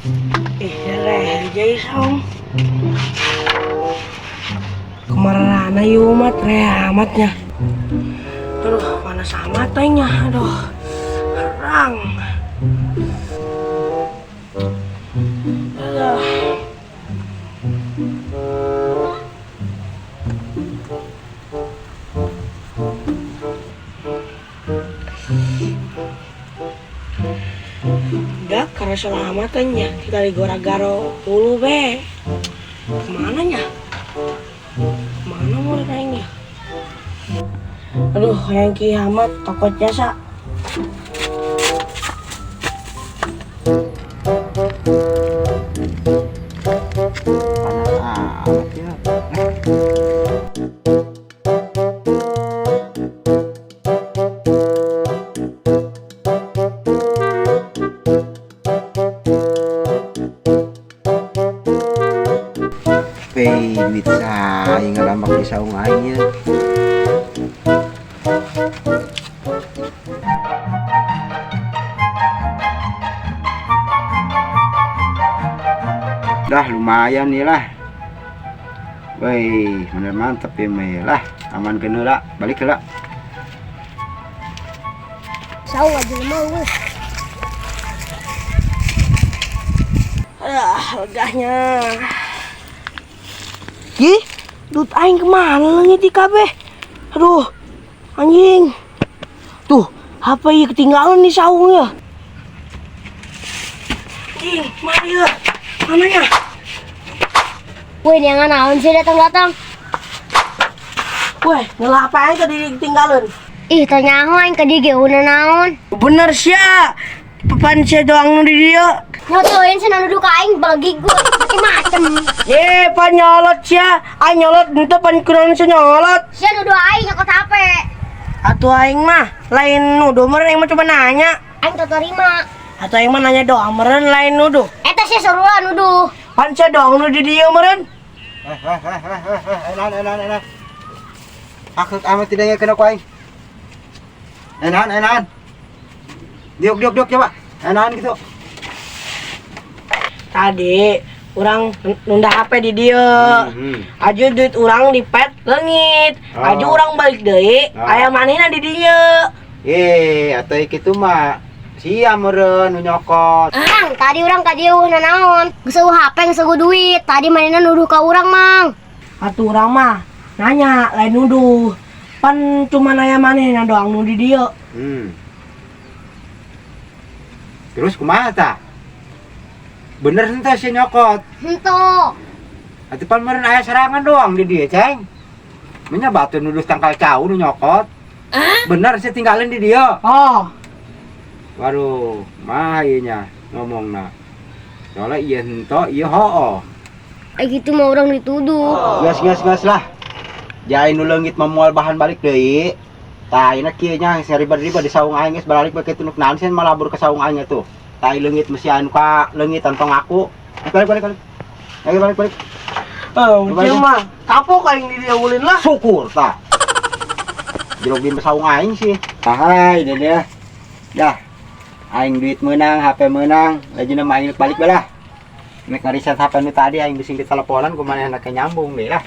Ih, jadi saung. Kemana yuk mat, amatnya. Aduh, panas amat nya. Aduh, herang. Aduh. Udah, karena selamatannya kita di Goragaro dulu be. Kemana nya? Kemana mau kayaknya? Aduh, yang kiamat takut jasa. Panas amat ya. Duit saya ngalamak di saung aing ya. Dah lumayan nih lah. Wih, bener mantep ya meh lah. Aman kena lah, balik ke lah. Saung aja mau gue. Aduh, legahnya. Ih, dut aing kemana nih di KB? Aduh, anjing. Tuh, HP ieu ketinggalan nih saungnya. Anjing, mana ya? Mana ya? Woi, yang naon sih datang-datang? Weh, ngelah apa aing tadi ketinggalan? Ih, tanya aing ka dieu ge una naon. Bener sih ya. Papan sia doang nu di dieu. Nyotoin sih nuduh ka aing bagi gue macem. Ye, pan nyolot sia. Aing nyolot henteu pan kunaon sia nyolot. Sia nuduh aing nyokot HP. Atuh aing mah lain nuduh meureun aing mah cuma nanya. Aing teu terima. Atuh aing mah nanya doang meureun lain nuduh. Eta sia sarua nuduh. Pan sia doang nu di dieu meureun. Enan, enan, enan. Aku amat tidak kena ku aing. Enan, enan. Diuk, diuk, diuk coba. Enan gitu. Tadi orang nunda HP di dieu. Aju duit orang di pet leungit. Oh. Aju orang balik deui, Oh. aya manehna di dieu. Eh, atau kitu mah sia meureun nu nyokot. Mang, tadi urang ka dieu eueuh naon? Geus eueuh HP geus eueuh duit. Tadi manehna nuduh ka urang, Mang. Atuh urang mah nanya lain nuduh. Pan cuma nanya manehna doang nu di dieu. Terus kumaha tah? Bener henteu sia nyokot? Henteu. Atuh pan meureun aya serangan doang di dieu, Ceng. Menya batu nuduh tangkal cau nu nyokot. Bener sia tinggalin di dieu. Oh, Waduh, mah ieu nya ngomongna. Soalnya ieu henteu, ieu hooh. Eh gitu mah urang dituduh. Gas gas gas lah. Jain nu leungit mah moal bahan balik deui. Tah ayeuna kieu nya geus ribet-ribet di saung aing geus balik bake tunuk naon sih malabur ke saung aing atuh. Tai leungit mesti anu ka leungit tong aku. Balik balik balik. Ayo balik balik. Oh, Balik. dia mah kapok aing di dieu ulin lah. Syukur tah. Jeruk di saung aing sih. Hai, dede. Dah. Aing duit menang, HP menang, lajina mah aing balik balah. Mek ngarisan HP nu tadi aing bising diteleponan kumaha enak nyambung deh lah.